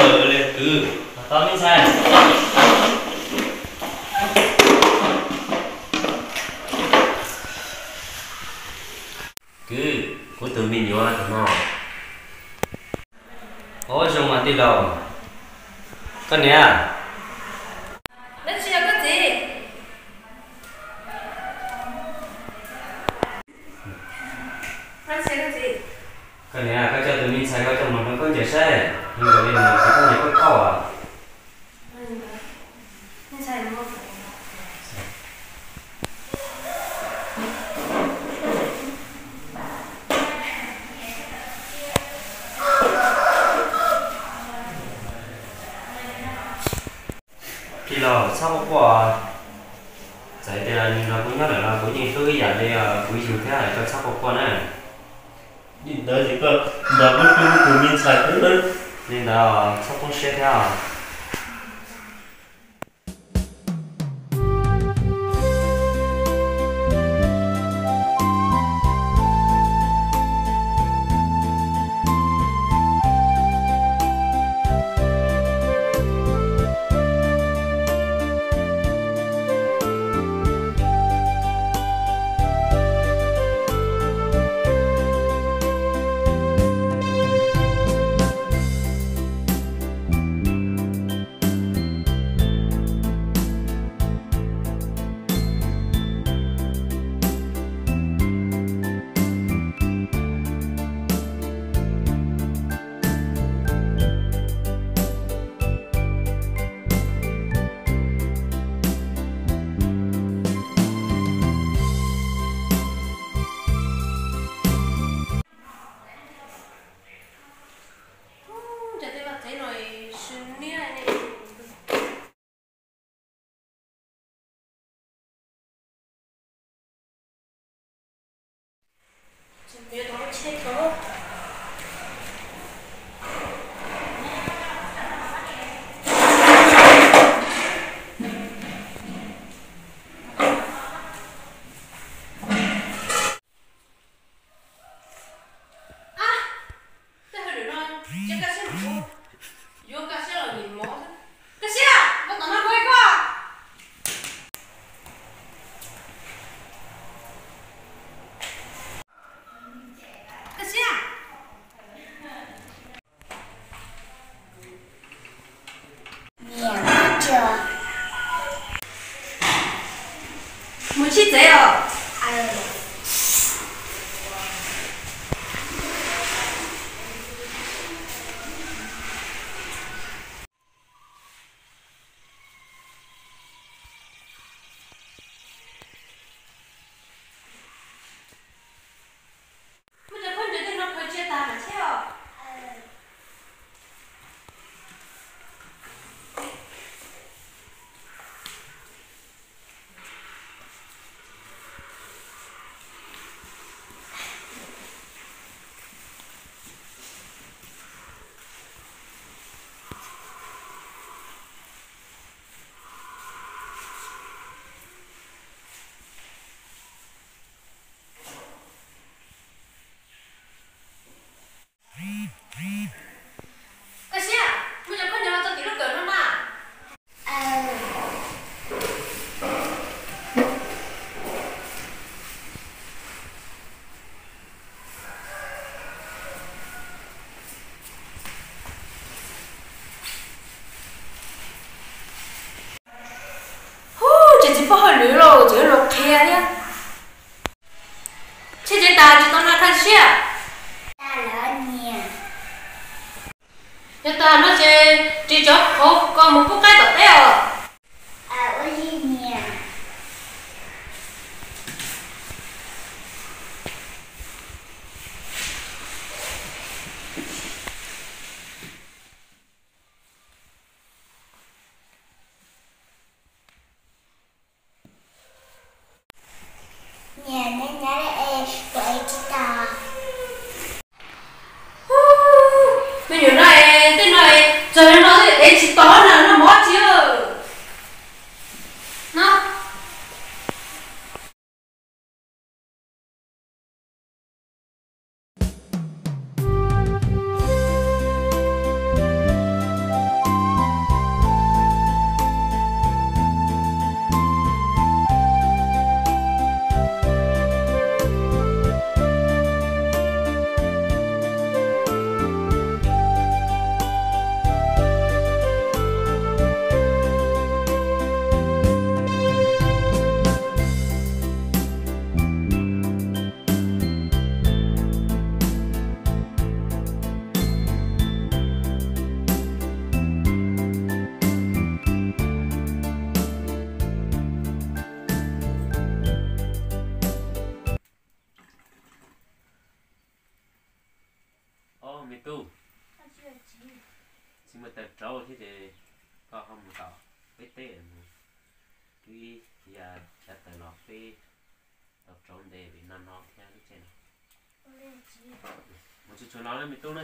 Ua li kwv. Tau me ntxhais. Kwv, kuv tus me nyuam tus no. Ua zoo mas tij laug. Koj niam. Dab tsi os koj txiv? Koj niam, koj coj tus me ntxhais koj coj mus hloov khaub ncaws saib, zoo nkaus li nws tsis khaub ncaws khaub khauj as. Tij laug, txhob quaj quaj. Txawm tias nws nrog kuv nyob lawm los kuv yeej hlub ib yam li kuv yug thiab, koj txhob quaj quaj na. Li ntawd ces koj nrog kuv hlub tus me ntxhais xwb. Li ntawd txhob poob siab thiab. Tej hauj lwm no ces kaj siab los kuv yuav kaj siab los nim mov. Kaj siab, koj tom no kuv hais koj. Kaj siab. Niam, mus tshib txev os. Muab cov khaub ncaws tej no khaws cia tas mam tsheb os. Kaj siab, muab cov khaub ncaws no tso tim lub kawm no mas. Hub, ces txiv pog hauj lwm los tseem los qhia thiab. Tsheb tsev tas tsis tau noj kaj siab. Yog tas no ces ris cov qhauv ko mus pub qaib tom teb os. Niam, nyob nyob es kuv ev tsis tau. Me nyuam no es tej no es txog no no ev tsis tau na, noj mov tsis. Rau thiab ces koj ho mus tom peb teb mus, twb ya chav tawm los peb tau rauv ntes vim no no thiab lub tsheb no. Mus tsuag tsuag los na me tub na.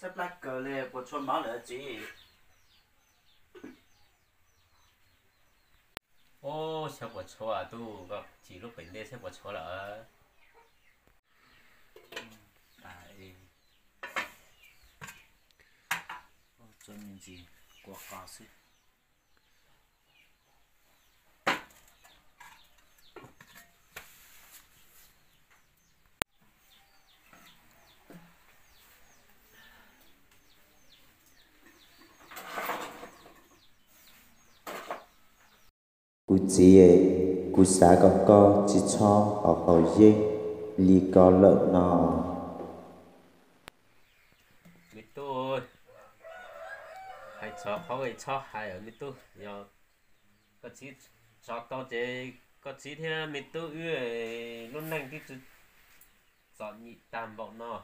Txhab plab kawg li, puas tshua mov lawm txiv? Ub, xyov puas tshua, tuaj chim lub pem ntej xyov puas tshua lawm. Tso me ntsis kua qos xwb. Kuv txiv, kuv xav kom koj tsis txhob haus yeeb li ko lawm no. Me tub, hais txog qhov txhob hais me tub, yog koj txiv tso tau ces koj txiv thiab me tub wb lub neej twb txom nyem tag npaum no.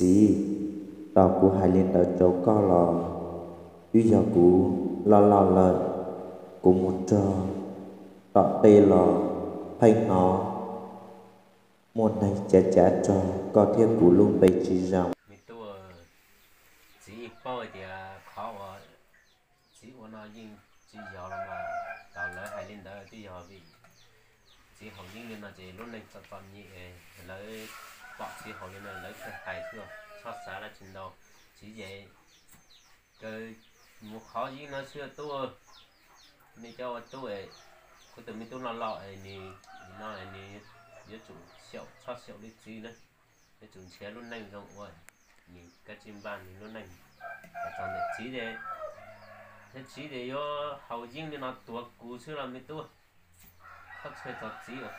Txiv, tos kuv hais li ntawd rau koj los twb yog kuv loj loj lawm, kuv mus rog tom tej los pheej hnov muaj neeg cav cav rog koj thiab kuv lub npe tsis zoo. Me tub, txiv yeej paub hais tias qhov uas txiv ua no yeej tsis yog los mas, tau lawv hais li ntawd twb yog vim txiv haus yeeb li no ces lub neej txom txom nyem, lawv pom txiv haus li no lawv thiaj hais xwb, txhob xav dab tsi ntau. Txiv ces kaw mus qhov yeeb no xwb tub. Nej cov ua tub, kuv tus me tub loj loj es nws no nws yuav tsum xyaum, txhob xyaum li txiv na. Yuav tsum nrhiav lub neej zoo ua, nws kav tsij npaj nws lub neej. Txog ntawm txiv ces, thiab txiv ces yuav haus yeeb li no tuav kuv xwb los me tub, txhob txhawj txog txiv os.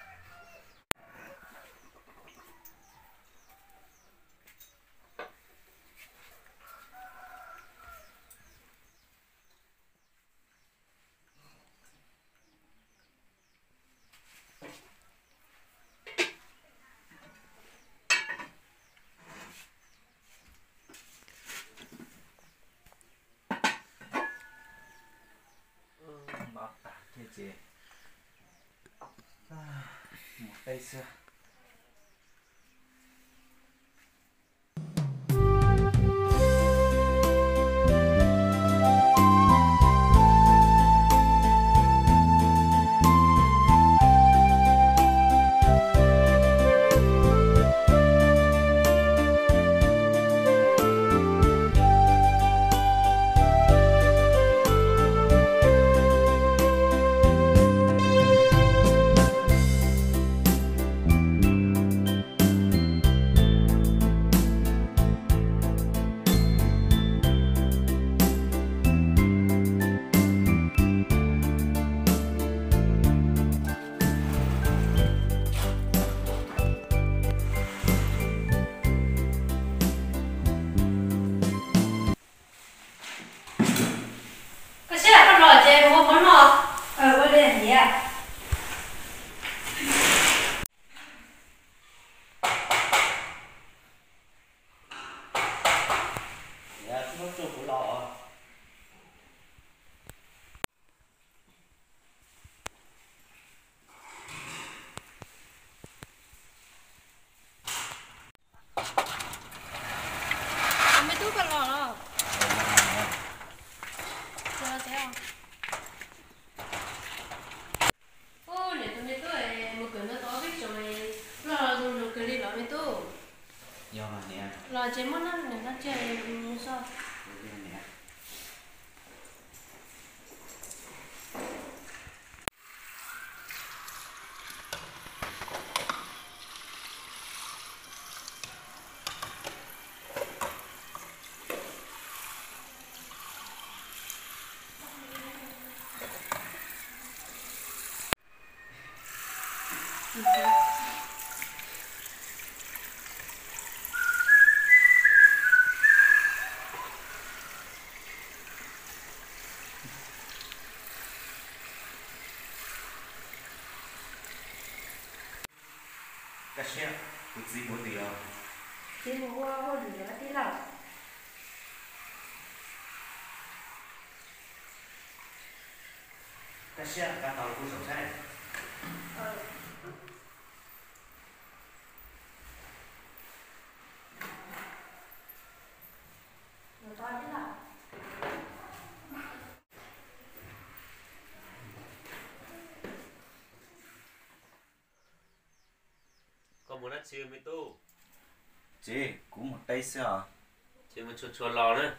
Noj tag thiab ces mus teb xwb. Los ces muab noj, niam no cia mus so. Kaj siab, kuv txiv mus twg los? Txiv mus ua hauj lwm lawm tij laug. Kaj siab, kaj tau kuv zaum saib. Koj mus dab tsi me tub? Txiv, kuv mus teb xwb os. Ces mus tshua tshua los na.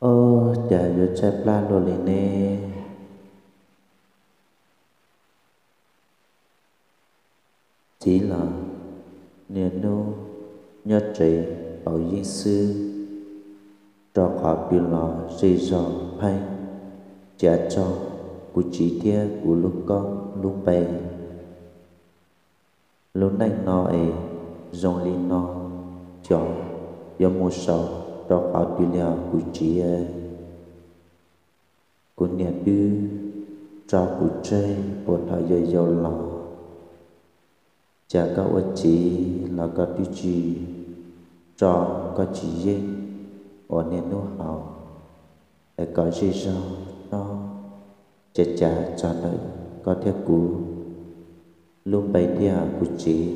Ov, cas yuav tshaib plab luaj li ne? Txiv los niaj hnub nyob tsev haus yeeb xwb, rau qhov twg los zej zog pheej cav tso kuv txiv thiab kuv lub koob lub npe. Lub neej no es zoo li no, cov yuav mus saud rau qhov twg li os kuv txiv? Kuv niam twb tso kuv tseg puag thaum yau yau los, cas koj ua txiv los koj twb tsis tso koj txiv yeej uas niaj hnub haus, es kom zej zog nyob cav cav txog ntawm koj thiab kuv lub npe thiab kuv txiv.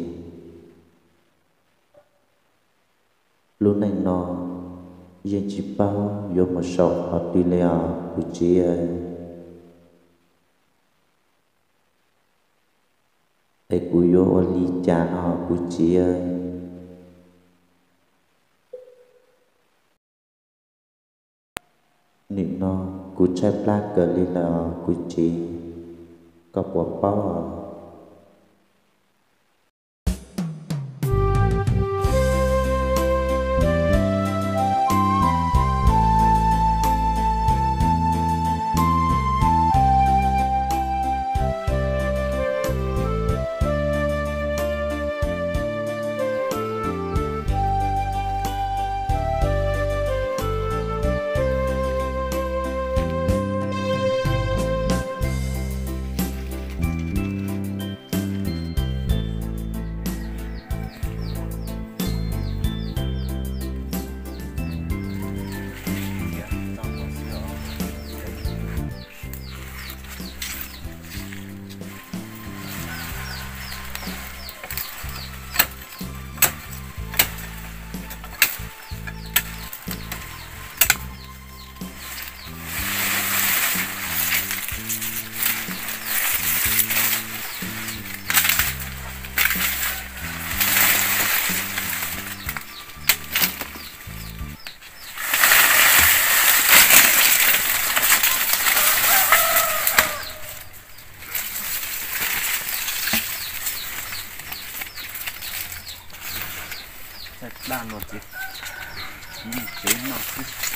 Lub neej no yeej tsis paub yuav mus saum qhov twg li os kuv txiv. Es kuv yuav ua li cas no kuv txiv? Nim no kuv tshaib plab kawg li lawm kuv txiv, koj puas paub os? Txiv, txiv noj xwb.